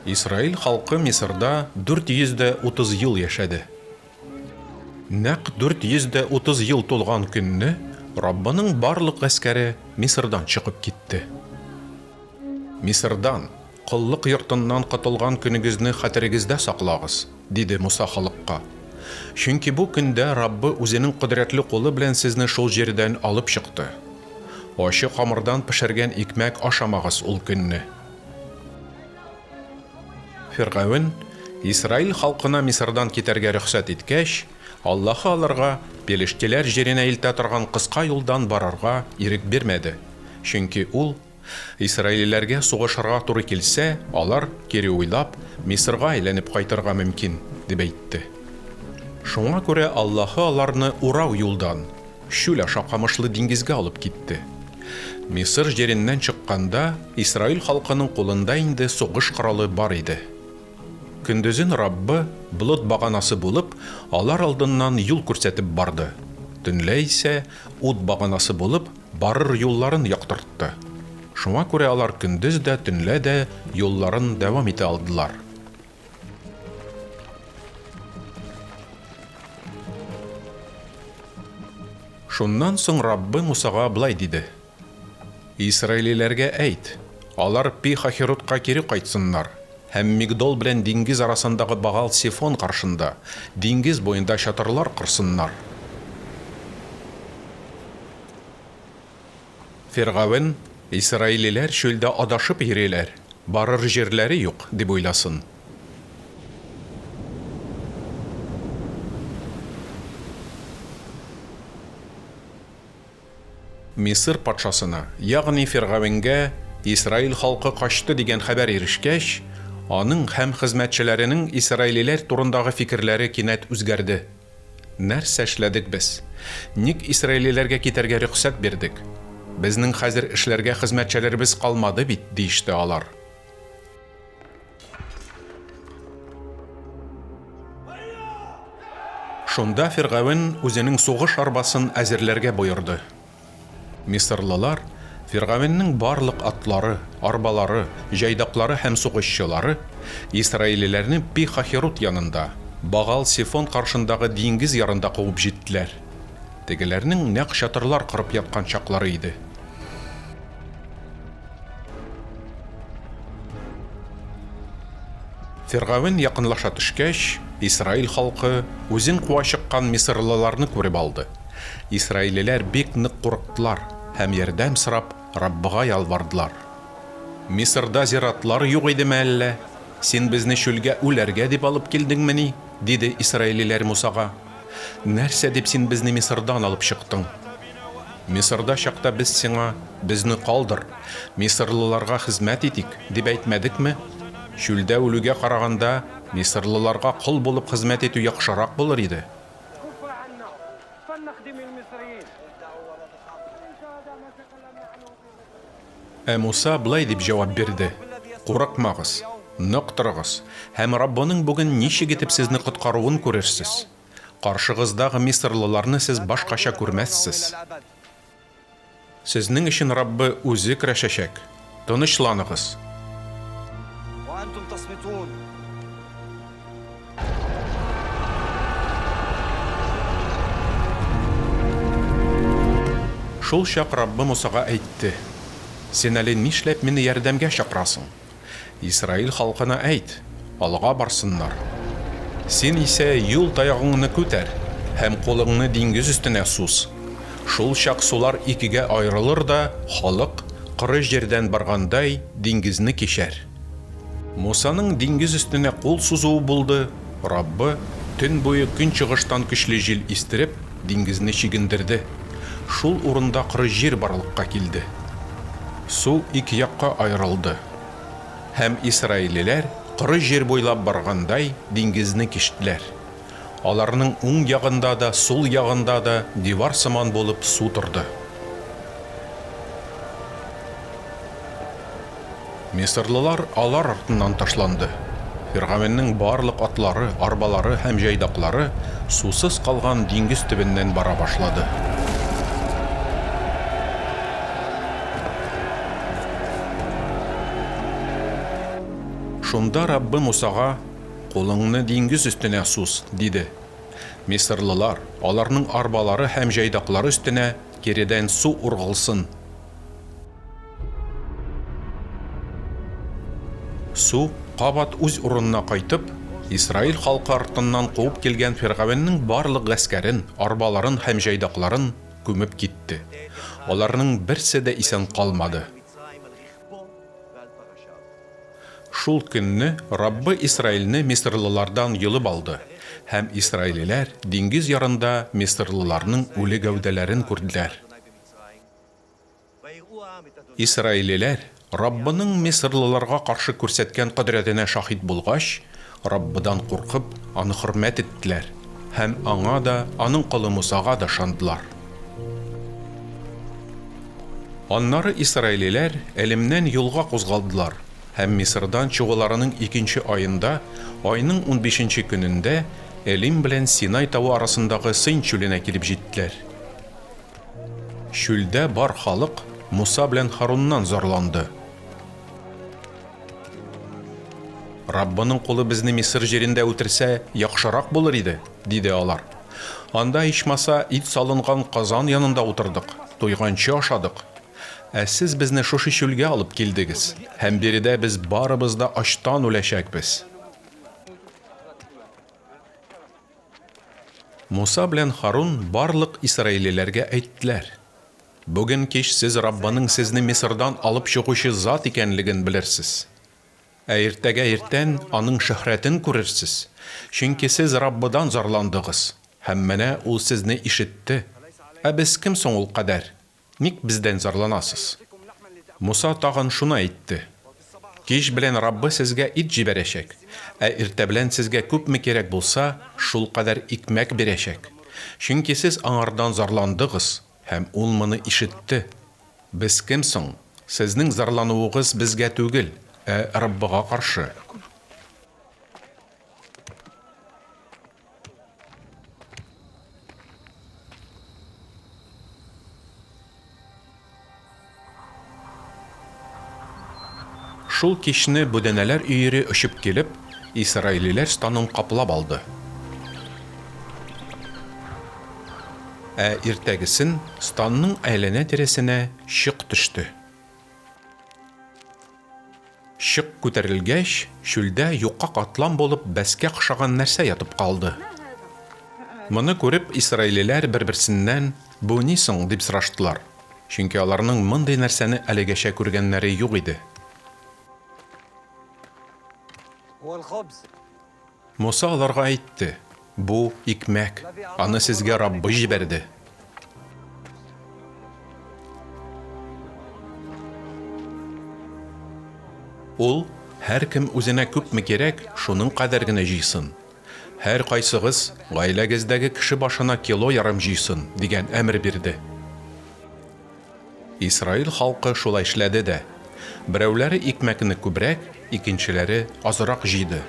Исраил халкы Мисырда 430 ел яшәде. Нәкъ 430 ел тулган көнне Раббының барлык гаскәре Мисырдан чыгып китте. Мисырдан, коллык йортыннан котылган көнегезне хәтерегездә саклагыз, диде Муса халыкка. Чөнки бу көндә Раббы үзенең кодрәтле кулы белән сезне шул җирдән алып чыкты. Ачы камырдан пешергән икмәк ашамагыз ул көнне. Фиргавен Исраил халкына Мисырдан китәргә рөхсәт иткәч, Аллаһы аларга пелештиләр җиренә илтә торган кыска юлдан барырга ирек бирмәде, чөнки ул, Исраилиләргә сугышырга туры килсә, алар, кире уйлап, Мисырга әйләнеп кайтырга мөмкин, дип әйтте. Шуңа күрә Аллаһы аларны урау юлдан, чүл аша камышлы диңгезгә алып китте. Мисыр җиреннән чыкканда, Исраил халкының кулында инде сугыш коралы бар иде. Көндезен Раббы, болыт баганасы булып, алар алдыннан юл күрсәтеп барды, төнлә исә, ут баганасы булып, барыр юлларын яктыртты. Шуңа күрә алар көндез дә, төнлә дә юлларын дәвам итә алдылар. Шуннан соң Раббы Мусага болай диде, Исраилиләргә әйт, алар Пи-Хахиротка кире кайтсыннар һәм Мигдол белән диңгез арасындагы Багал-Сефон каршында, диңгез буенда чатырлар корсыннар. Фиргавен, Исраилиләр чүлдә адашып йөриләр, барыр җирләре юк, дип уйласын. Мисыр патшасына, ягъни фиргавенгә Исраил халкы качты дигән хәбәр ирешкәч, аның һәм хезмәтчеләренең исраилиләр турындагы фикерләре кинәт үзгәрде. Нәрсә эшләдек без? Ник исраилиләргә китәргә рөхсәт бирдек? Безнең хәзер эшләргә хезмәтчеләребез калмады бит, диеште алар. Шунда Фиргавен үзенең сугыш арбасын әзерләргә боерды. Мисырлылар, Фиргавеннең барлык атлары, арбалары, җайдаклары һәм сугышчылары исраилиләрне Пи-Хахирут янында, Багал-Сефон каршындагы диңгез ярында куып җиттеләр. Тегеләрнең нәкъ чатырлар корып яткан чаклары иде. Фиргавен якынлаша төшкәч, Исраил халкы үзен куа чыккан мисырлыларны күреп алды. Исраилиләр бик нык курыктылар һәм ярдәм сорап Раббыга ялвардылар. Мисырда зиратлар юк идеме әллә? Син безне чүлгә үләргә дип алып килдеңмени? диде исраилиләр Мусага. Нәрсә дип син безне Мисырдан алып чыктың? Мисырда чакта без сиңа, Безне калдыр, мисырлыларга хезмәт итик, дип әйтмәдекме? Чүлдә үлүгә караганда, мисырлыларга кол булып хезмәт итү яхшырак булыр иде. Ә Муса болай дип җавап бирде, Курыкмагыз, нык торыгыз, һәм Раббының бүген ничек итеп сезне коткаруын күрерсез. Каршыгыздагы мисырлыларны сез башкача күрмәссез. Сезнең өчен Раббы Үзе көрәшәчәк. Тынычланыгыз! Шул чак Раббы Мусага әйтте, Син әле нишләп мине ярдәмгә чакырасың? Исраил халкына әйт, алга барсыннар. Син исә юл таягыңны күтәр һәм кулыңны диңгез өстенә суз. Шул чак сулар икегә аерылыр да, халык, коры җирдән баргандай, диңгезне кичәр. Мусаның диңгез өстенә кул сузуы булды, Раббы, төн буе көнчыгыштан көчле җил истереп, диңгезне чигендерде. Шул урында коры җир барлыкка килде. Су ике якка аерылды. Һәм исраилиләр, коры җир буйлап баргандай, диңгезне кичтеләр. Аларның уң ягында да, сул ягында да дивар сыман булып су торды. Мисырлылар алар артыннан ташланды. Фиргавеннең барлык атлары, арбалары һәм җайдаклары сусыз калган диңгез төбеннән бара башлады. Шунда Раббы Мусага, Кулыңны диңгез өстенә суз, диде. Мисырлылар, аларның арбалары һәм җайдаклары өстенә киредән су ургылсын. Су, кабат үз урынына кайтып, Исраил халкы артыннан куып килгән фиргавеннең барлык гаскәрен, арбаларын һәм җайдакларын күмеп китте. Аларның берсе дә исән калмады. Шул көнне Раббы Исраилне мисырлылардан йолып алды, һәм исраилиләр диңгез ярында мисырлыларның үле гәүдәләрен күрделәр. Исраилиләр, Раббының мисырлыларга каршы күрсәткән кодрәтенә шаһит булгач, Раббыдан куркып, Аны хөрмәт иттеләр һәм Аңа да, Аның колы Мусага да ышандылар. Аннары исраилиләр Элемнән юлга кузгалдылар һәм Мисырдан чыгуларының икенче аенда, айның унбишенче көнендә, Элим белән Синай тавы арасындагы Сыйн чүленә килеп җиттеләр. Чүлдә бар халык Муса белән Һаруннан зарланды. Раббының кулы безне Мисыр җирендә үтерсә, яхшырак булыр иде, диде алар. Анда, ичмаса, ит салынган казан янында утырдык, туйганчы ашадык. Ә сез безне шушы чүлгә алып килдегез, һәм биредә без барыбыз да ачтан үләчәкбез. Муса белән Һарун барлык исраилиләргә әйттеләр, Бүген кич сез Раббының сезне Мисырдан алып чыгучы Зат икәнлеген белерсез. Ә иртәгә иртән Аның шөһрәтен күрерсез, чөнки сез Раббыдан зарландыгыз, һәм менә Ул сезне ишетте. Ә без кем соң ул кадәр? Ник бездән зарланасыз? Муса тагын шуны әйтте, Кич белән Раббы сезгә ит җибәрәчәк, ә иртә белән сезгә күпме кирәк булса, шулкадәр икмәк бирәчәк, чөнки сез Аңардан зарландыгыз, һәм Ул моны ишетте. Без кем соң? Сезнең зарлануыгыз безгә түгел, ә Раббыга каршы. Шул кичне бүдәнәләр өере очып килеп, исраилиләр станын каплап алды. Ә иртәгесен станның әйләнә-тирәсенә чык төште. Чык күтәрелгәч, чүлдә юка катлам булып бәскә охшаган нәрсә ятып калды. Моны күреп, исраилиләр бер-берсеннән, Бу ни соң? дип сораштылар, чөнки аларның мондый нәрсәне әлегәчә күргәннәре юк иде. Муса аларга әйтте, Бу, икмәк, аны сезгә Раббы җибәрде. Ул, Һәркем үзенә күпме кирәк, шуның кадәр генә җыйсын. Һәркайсыгыз гаиләгездәге кеше башына кило ярым җыйсын, дигән әмер бирде. Исраил халкы шулай эшләде дә. Берәүләре икмәкне күбрәк, икенчеләре азрак җыйды.